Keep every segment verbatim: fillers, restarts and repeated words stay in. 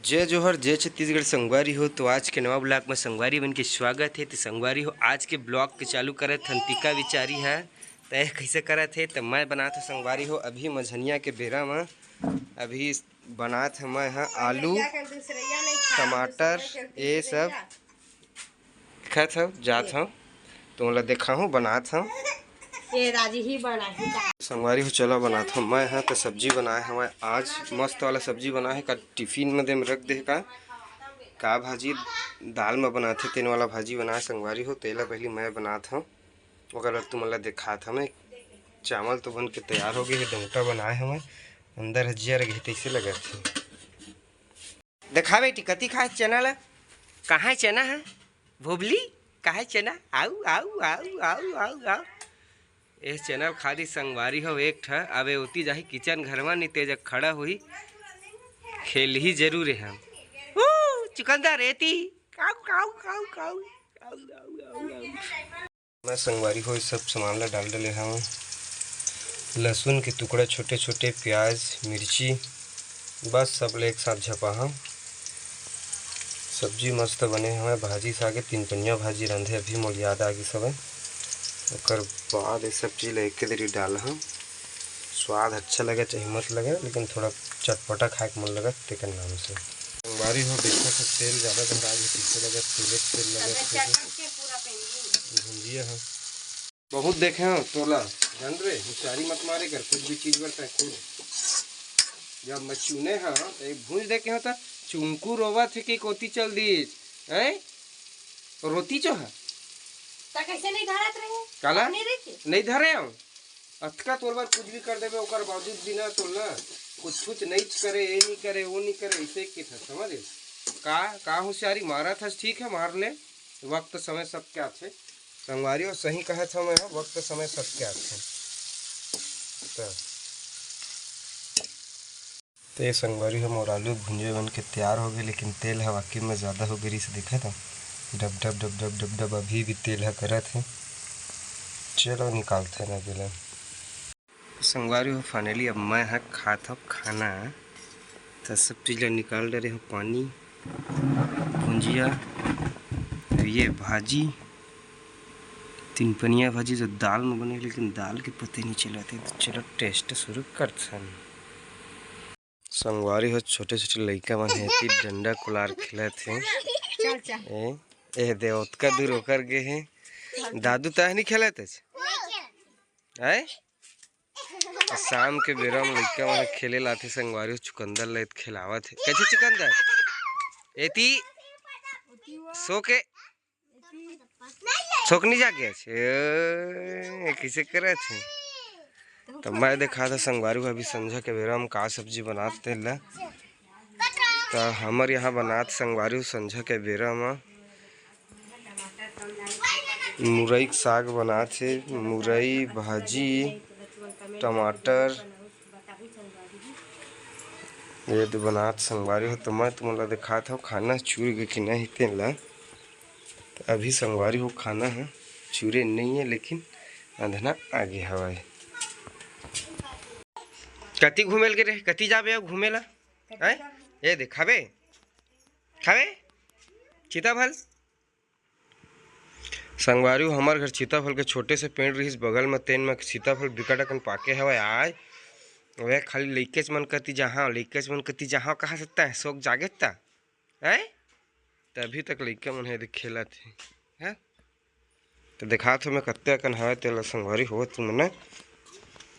जय जोहर, जय छत्तीसगढ़ संगवारी हो। तो आज के नवा ब्लॉग में संगवारी मन के स्वागत है। तो संगवारी हो, आज के ब्लॉग के चालू करत हन पिका बिचारी है। तो यह कैसे करत है, तो मैं बनात हूँ संगवारी हो अभी मझनिया के बेरा में। अभी बनात है मैं ह आलू, टमाटर, ये सब। खात हव, जात हव, तुमन ला देखाहूँ, बनात हव। ये राजी ही बनाही का? संगवारी हो, चला बनात हव। मैं ह त सब्जी बनाए हवय आज, मस्त वाला सब्जी बनाए हे, का टिफिन में दे में रख दे का, का भाजी, दाल में बनाथे तेन वाला भाजी बनाए संगवारी हो। तेला पहली मैं बनात हव, ओकर बाद तुमन ला देखात हव। मैं चावल तो बन के तैयार हो गए हे, डोंटा बनाए हवय, अंदर ह जिया रगे हे तैसे लगत हे। देखा बेटी, कति खाए चना ला? कहाँ चना है? भोबली? कहाँ चना? आऊ, आऊ, आऊ, आऊ, आऊ, आऊ। ये चना खा दी संगवारी हो एक ठा। अबे ओती जाही किचन घर मा, नी तेज खड़ा होही, खेलही जरूर है हम। ऊ, चुकंदर एती। काऊ, काऊ, काऊ, काऊ। काऊ, काऊ, काऊ, काऊ। मैं संगवारी हो, ये सब सामान ला डाल डले हवं। लहसुन के टुकड़ा, छोटे-छोटे प्याज, मिर्ची, बस सब ला एक साथ झपा हवं। सब्जी मस्त बने हवय, भाजी सागे, तीन पनिया भाजी रांधे, अभी मोर याद आ गिस हवय। ओकर बाद ये सब चीज ला एके दरी डाल हवं। स्वाद अच्छा लगे चाहे मत लगे, लेकिन थोड़ा चटपटा खाए के मन लगत तेकर नाम से। संगवारी हो, देखत हव तेल ज्यादा धरा गे, पीछे लगत तेले तेल लगत हे। भुंजिया ह। बहुत देखे हो तोला, जान रे, होशियारी मत मारे कर, कुछ भी चीज बर तैं खुद। जब मैं चुने ह, तो एक भूंज देखे हो त चुंकू रोवत हे कि कोती चल दीच, हैं? रोती चो ह। त कैसे नहीं धरत रहे? काला? अपने रहे के? नहीं धरे हो। अतका तोर बर कुछ भी कर देबे, ओकर बावजूद भी ना तोर ना कुछ कुछ नहीं करे, ये नहीं करे, वो नहीं करे, ऐसे के था, समझ? का, का होशियारी मारत हस, ठीक है, मार ले, वक्त समय सबके आथे। संगवारी हो, सही कहत हव मैं ह, वक्त समय सबके आथे। त, ते संगवारी हो, मोर आलू भुंजे बन के तैयार हो गए, लेकिन तेल ह वाकई में ज्यादा हो गए, रिस दिखत ह, डब डब डब डब डब डब, अभी भी तेल ह करत हे। चलो निकालते हैं ना, गेला। संगवारी हो, finally अब मैं ह खात हव खाना। त सब चीज ला निकाल डरे हव, पानी, भुंजिया, ये भाजी, तीन पनिया भाजी जो दाल में बने, लेकिन दाल के पते नहीं चलत हे। तो चलो test शुरू करथन। संगवारी हो, छोटे-छोटे लइका मन हे, एती डंडा कुलार खेलत हे। चल, चल। ए, ए दे, ओतका दूर ओकर गे हे। दादू, तैं नहीं खेलत हस? आय? शाम के बेरा में लइका मन खेले लाथे संगवारी हो, चुकंदर ले खेलावत हे। कैसे चुकंदर? एती सो के सोकनी जाके अच्छे, ए, किसे करे अच्छे? तो मैं देखा था संगवारी हो, अभी संझा के बेरा में का सब्जी बनात तेला। तो हमर यहाँ बनात संगवारी हो संझा के बेरा में मुरई के साग बनात हे, मुरई, भाजी, टमाटर, ये तो बनात संगवारी हो। तो मैं तुमन ला देखात हव खाना चूर गे कि नहीं तेन ला। तो अभी संगवारी हो खाना है, चूरे नहीं है, लेकिन अंधना आगे हवाए। कति घूमे ल गे रे, कति जाबे अब घूमे ला? हैं? ये देख, खाबे? खाबे? सीताफल? संगवारी हो, हमर घर सीताफल के छोटे से पेड़ रहिस बगल में, तेन में सीताफल बिकट अकन पाके हवय। आय, वे खाली लइकेच मन कति जहाँ, लइकेच मन कति जहाँ, कहा सकता है, सोक जागे ता? हैं? त अभी तक लइका मन हे, देख, खेलत हे, हैं? त देखात हो मैं कत्ते अकन हवय, तेला संगवारी हो तुमन,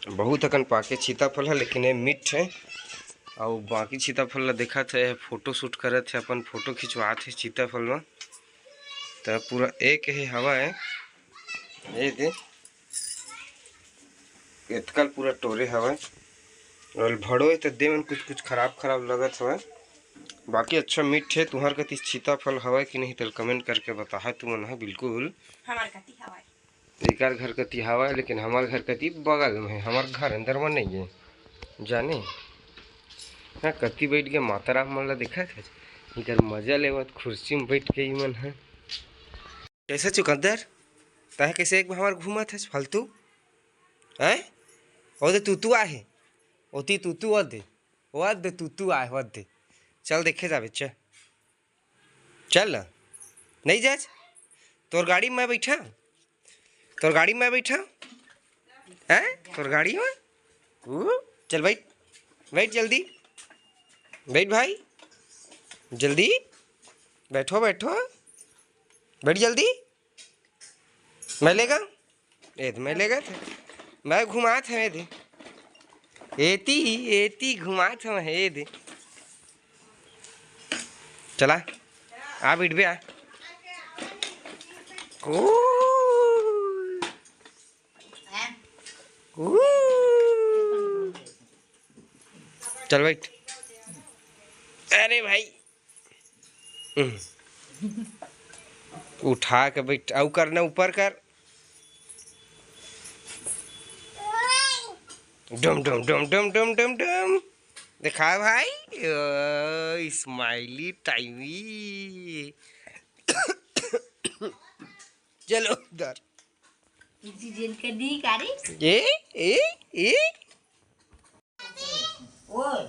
बहुत अकन पाके सीताफल है, लेकिन ये मीठ है। अउ बाकी सीताफल ला देखत हे, फोटो शूट करत हे, अपन फोटो खिंचवात हे सीताफल में। त पूरा एक हे हवय, ये दे, एतकल पूरा टोरे हवय। अउ भड़ो हे त दे मन कुछ कुछ खराब खराब लगत हवय। बाकी अच्छा मीठ हे। तुहर कति सीताफल हवय कि नहीं, तेल comment करके बताहा तुमन ह बिल्कुल। हमार कति हवय। एकर घर कति हवय, लेकिन हमर घर कति बगल में हे, हमर घर अंदर में नहीं हे, जाने। हाँ, कति बैठ के माता राम मन ला देखत हे, इकर मजा लेवत खुर्सी में बैठ के इमन ह। कैसे चुकंदर, तहे कैसे एक बार हमर घूमत हे फालतू, हैं? ओ दे तूतू आहे, ओती तूतू ओ दे। वद तूतू आय, वद। चल देखे जाबे, चल। चल ना। नहीं जाच? तोर गाड़ी में बैठा? तोर गाड़ी में बैठा? हैं? तोर गाड़ी में? ऊ? चल बैठ। बैठ जल्दी। बैठ भाई। जल्दी। बैठो, बैठो। बैठ जल्दी। मैं लेगा? ए दे, मैं लेगा थे। मैं घुमात हवे दे। एती, एती घुमात हवे, ए दे। चला। आ बिटबे आ। ओ। ओ। चल बैठ। अरे भाई। हम्म। उठा के बैठ, अउ करना ऊपर कर। डम डम डम डम डम डम डम। देखा भाई, ओ, स्माइली टाइमी। चलो उधर। इसी जेल के दी कारी। ए, ए, ए। ओए।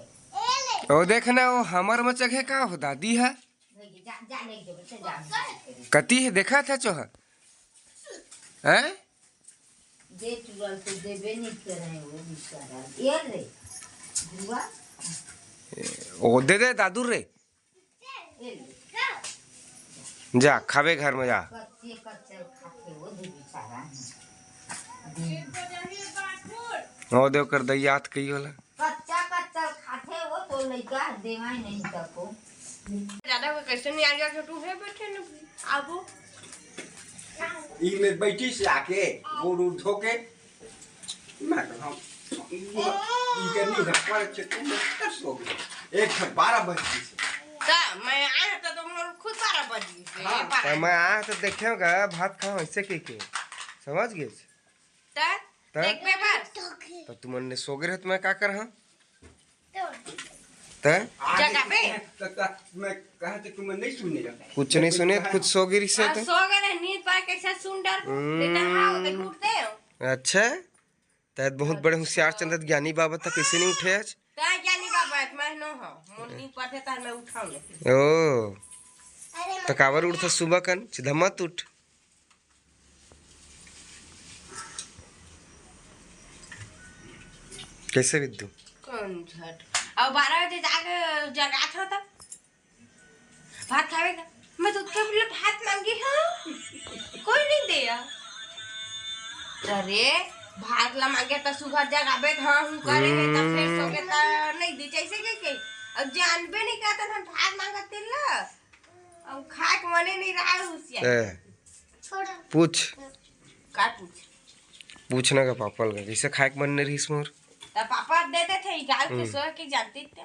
ओ देख ना, वो हमर मचक है का हो दादी है? जा, जा, ले जो, बच्चा, जा। कती है, देखा था चोहा? हैं? जे चुड़ैल तो देबे नहीं करे, वो बेचारा। ये रे, बुआ। ओ, दे दे, दादू रे। ये ले। जा, खाबे घर में जा। कच्चे, कच्चे खाते वो भी बेचारा है। ओ, दे ओकर दैया हाथ कही होला। कच्चा, कच्चा खाते वो तो लइका देवाई नहीं तको। दादा को कैसे नहीं आ गया, छोटू है बैठे न, आबो। ई में बैठी से आके, गोड़ उड़ धो के, मैं तो हम, ई के नहीं है, पर छे, तुम दस हो गए। एक से बारह बज गई से। ता, मैं आया तो तुम लोग खुद बारह बज गई से, हाँ। बारह। तो मैं आया तो देखे होगा, भात खाओ ऐसे के के, समझ गए? ता, त? देख बे बस। तो तुमन ने सो गए रहे, तो मैं का कर हाँ? त? जगा बे। त, त, मैं कहा तो तुमन नहीं सुने। कुछ नहीं सुने, खुद सो गए रही से हाँ, तो। सो गए रहे, नींद पाए कैसे सुन डर। हम्म। बेटा, हाँ, होते उठते हो। अच्छा, त बहुत बड़े होशियार चंद ज्ञानी बाबा था, कैसे नहीं उठे आज? ता ज्ञानी बाबा, मैं नो हो, मोर नींद पड़ते ता मैं उठाऊं ले। ओ, अरे तो काबर उठता सुबह कन, सीधा मत उठ। कैसे विद्यु? कौन झट? अब बारह बजे जाके जगात हो तब भात खावे का। मैं तो तब ले भात मांगी हूँ, कोई नहीं दे। अरे भात ला मांगे तो सुबह जगाबे तो हाँ हूँ करे है तो फिर सो के तो नहीं दी जैसे के के। अब जानबे नहीं करता था भात मांगत तेला। अब खाए के मने नहीं रहा उसिया। ए, छोड़। पूछ। का पूछ? पूछना का पापा लगा, कैसे खाए के मन नहीं रही मोर? तो पापा देते थे, गाल के हम्म। सो के जानती थे।